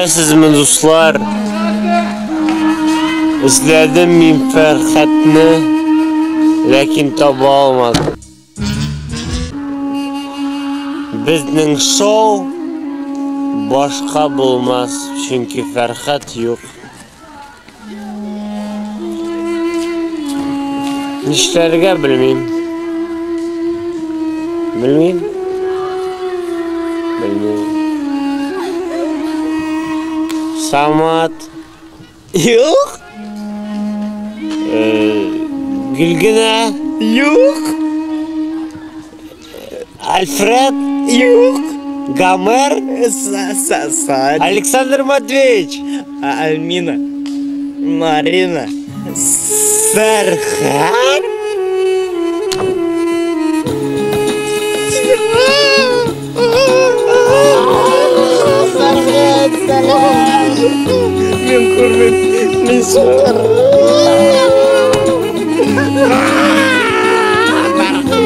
Ишетәсезме, дуслар? Эзләдем мин Фәрхәтне, ләкин таба алмадым. Безнең шоу башка булмас, чөнки Фәрхәт юк. Нишләргә белмим. Белмим. Белмим. Самат. Юк. Гөлгенә. Юк. Альфред. Юк. Гомер. Александр Матвеевич. Альмина. Марина. Фәрхәт. Фәрхәт, сәлам. Мин күрмим. Мин сукыр. Фәрхәт.